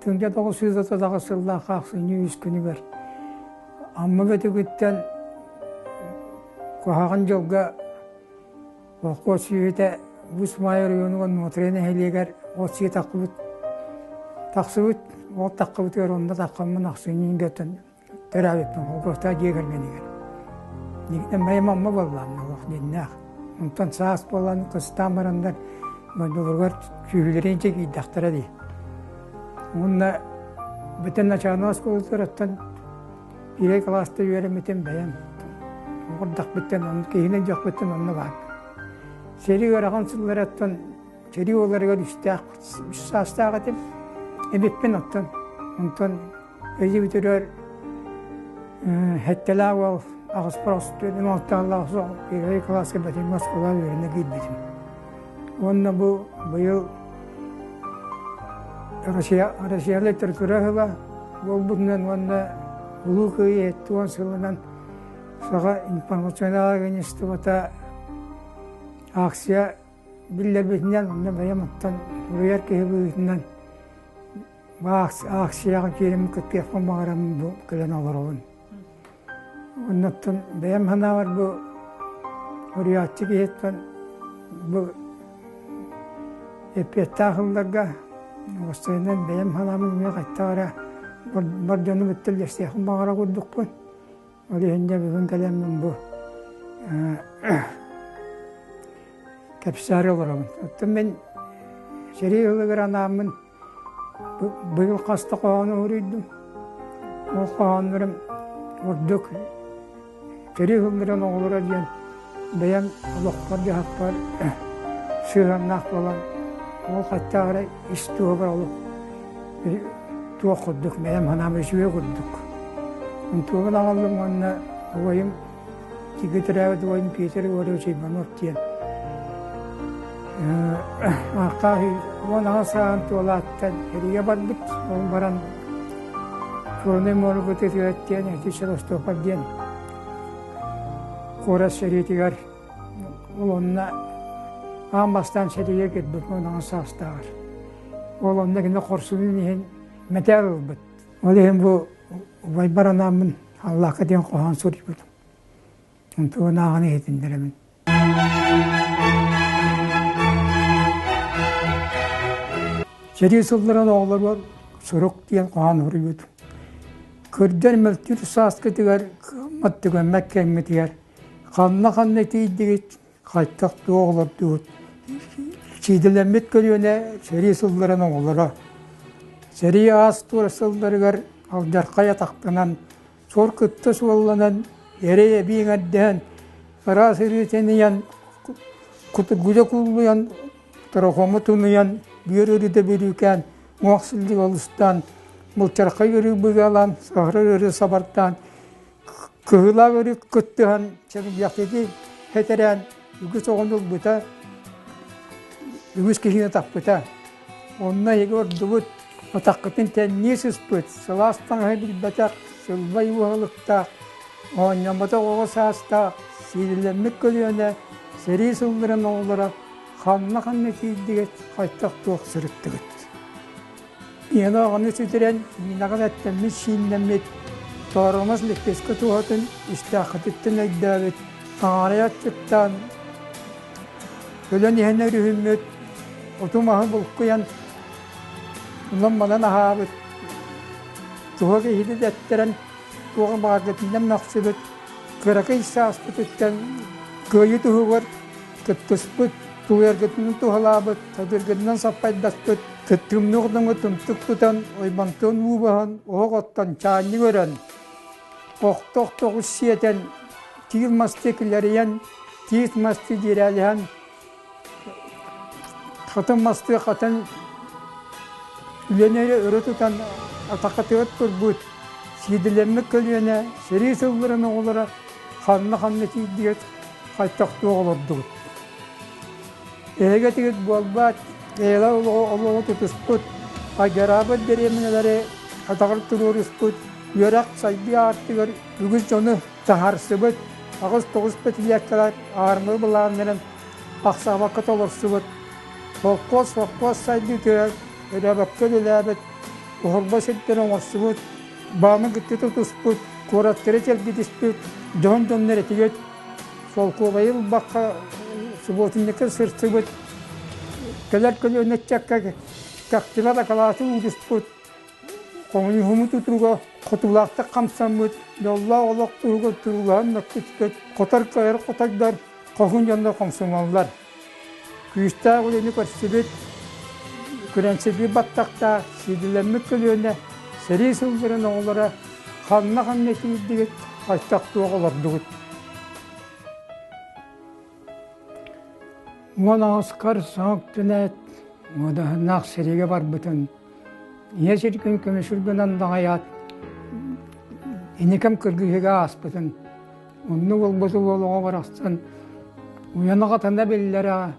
1938 сыллаах ахсынньы үс күнүгэр Амма Бөтүгүттэн куһаҕан дьолго холкуос сүөһүтэ Уус Маайа оройуонугар Нуотура нэһилиэгэр от сии таххыбыт тахсыбыт ол таххыбытыгар онно таххаммын ахсынньы төрөөбүппүн холкуостаах дьиэ кэргэнигэр. Никитэн бэйэм Амма буоллаҕым олох дьиннээх. Онтон саас буолан кыстаан бараннар дойдуларыгар сүөһүлэрин киирдэхтэрэ дии. Уонна бүтэн начальнай оскуолатыттан биирэй кылааста үөрэммитим бэйэм. Оҕордохпуттан онно киһини дьохпуттан онно баар. Сэрии ыарахан сылларыттан сэрии уолларыгар үстээх үс саастаах этим. Эбиппин оттон онтон Өйүбүтүгэр сэттэлээх уол аҕыспар остуолум алтааллаах первый кылааска Бэтиҥ оскуола үөрэнэ киирбитим. Уонна бу быйыл Россия, Россия литература сыла буолбутунан уонна Улуу Кыайыы 70 сылынан Саха информационнай агентствота акция биллэрбитинэн онно бэйэм оттон суруйар киһи быһыытынан Аахсыйаҕа киирэммин кыттыахпын баҕараммын бу кэлэн олоробун. Оннуттан бэйэм санаабар бу суруйааччы киһиттэн бу эппиэттээх ылларга уопсайынан бэйэм санаабын эмиэ хайдах эрэ бар дьону кытта үллэстиэхпин баҕарар курдукпун. Ол иһин дьэ бүгүн кэлэммин бу кэпсээри олоробун. Оттон мин сэрии ылыгар анааммын Быйыл хас да хоһоону уруйдум. Ол хоһооннорум ордук сэрии сылларын оҕолоро диэн бэйэм олохпор-дьаһахпар сыһыаннаах буолан ол хаттаах эрэ ис туһугар олох туох курдук бэйэм санаам үчүгэй курдук. Онтуобун аҕаллым уонна убайым Тиги төрөөбүт убайым Петр Егорович Иванов диэн аахтаах 18 сааһын туолааттан сэриигэ барбыт. Ол баран Чернай муора кытыытыгар диэн ити Севастополь диэн куорат сэриитигэр ол онно аан бастаан сэриигэ киирбит 18 саастааҕар. Ол онно кини хорсунун иһин мэтээл ылбыт. Ол иһин бу убайбар анааммын Аллаахха диэн хоһоон суруйбутум. Онтугун ааҕан иһитиннэрэбин. Сэрии сылларын оҕолоругар сурук диэн хоһоон суруйбутум. Кырдьар мөлтүүр сааскытыгар, кыаммат түгэммэт кэмҥитигэр ханна-ханна тиийдигит, хайдах туох олордугут? Сиидэлэммит көлүөнэ сэрии сылларын оҕолоро. Сэрии аас-туор сылларыгар алдьархай атахтанан Суор кытта суолланан, эрэй эбии эҥэрдэһэн, араас ырыы тэнийэн, кутургуйа кууллуйан, трахома тунуйан, бүөр ырыыта бүрүүкээн, уҥуох сылдьыга олустаан, былчархай ырыы быгалаан, саһарар ырыы сабартаан, кыһыылаах ырыы кыттыһан, чэбиргэхтии хэтэрээн, үгүс оҕону ылбыта, үгүс киһини таппыта. Онно эһиги ордубут, атаххытын тэннии сыспыт, сылаас таҥаһы билбэтэх, сылбай уоһалыктаах, оонньоммотох оҕо саастаах, сиилилэммит көлүөнэ, сэрии сылларын оҕолоро ханна-ханна тиийдигит, хайдах-туох сырыттыгыт? Ийэни оҕону сүтэрэн, миинэҕин эттэммит-сииннэммит, тооромос лэппиэскэ туһатын истээххититтэн өйдөөбүт, таҥарайа аччыктаан, Өлөн иһэн өрүһүммүт, оту-маһы булкуйан, онон-манан аһаабыт, туһа киһини дэттэрэн, туох баҕарбытынан мөхсүбүт, кыракый сааспытыттан кыайыы туһугар кыттыспыт, тулуйаргытынан туһалаабыт, сатыыргытынан саппайдаспыт, тымныы хотоҥҥо тымтык тутан, ойбонтон уу баһан, оһох оттон чаанньык өрөн, охто-охто сиэтэн, тиил мастыы килэрийэн, тиит мастыы дьиэрээлиһэн, хатын мастыы хатын үлэни өрө тутан атаххытыгар турбут сиидэлэммит көлүөнэ сэрии сылларын оҕолоро ханна-ханна тиийдигит, хайдах-туох олордугут. Эһиги этигит буолбаат, эйэлээх олоҕу тутуспут, айдараабыт дэриэбинэлэри атаҕар туруоруспут, үөрэх сайдыы аартыгар үгүс дьону таһаарсыбыт, 8-9 пятилеткалар аармыы былааннарын ахсаабакка толорсубут, холкуос, совхоз сайдыытыгар өрөөбөккө үлэлээбит. Уһурба сирдэрин оҥорсубут, баамы кытта тутуспут, куораттары чэлгитиспит, дьоһун дьоннор этигит, солкуобайы ылбакка субуотунньукка сырсыбыт, кэлэр көлүөнэ ыччакка кэхтибэт акылааты ууруспут, хомуньуһуму тутууга хотуулаахтык хамсаммыт, дьоллоох олох туһугар туруулаһан мөккүспүт, хотор-кыайар хотойдор, хоһуун дьоннор хомсомуоллар. Күүстээх үлэни көрсүбүт, күрэҥсийбит баттахтаах, сиидэлэммит көлүөнэ сэрии сылларын оҕолоро ханна-ханна киирдигит, хайдах-туох олордугут? Уон аҕыскар саҥа үктэнээт, муодаһыннаах сэриигэ барбытын, ийэ сиргин көмүсүргүнэн даҕайаат, инникэм кыргыһыыга ааспытын Оннук ылбыт уол оҕо барахсан уйана-хатана биллэрэ,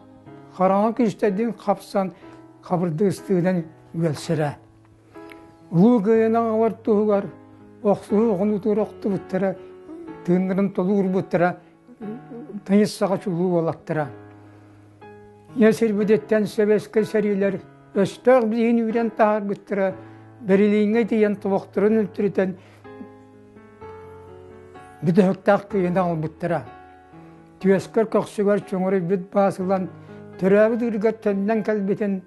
хараҥа күүстэрдиин хапсан хабырдыыстыынан үөлсэрэ. Улуу Кыайыыны аҕалар туһугар охсуһуу оҕонутугар охтубуттара, тыыннарын толуурбуттара, тыйыс саҕа чулуу уолаттара. Ийэ сирбититтэн сэбиэскэй сэриилэр өстөөх биһигин үүрэн таһаарбыттара, Берлиҥҥэ тиийэн тобохторун үлтүрүтэн Бүтэһиктээх кыйыны оҥорбуттара. Түөскэр көхсүгэр чөҥөрүйбүт баас ылан, төрөөбүт ыырыгар төннөн кэлбитин,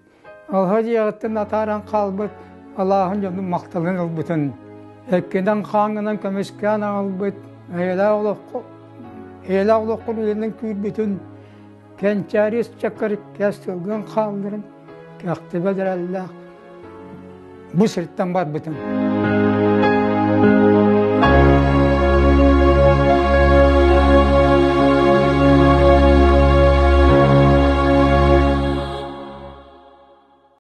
алһа дьиэҕиттэн атааран хаалбыт алааһын дьонун махталын ылбытын, эккинэн хааҥҥынан көмүскээн аҕалбыт эйэлээх олоххо эйэлээх олоххун үлэнэн күүрбүтүн, кэнчээри ыччаккар кэс тылгын хаалларын кэхтибэт эрэллээх бу сиртэн барбытым.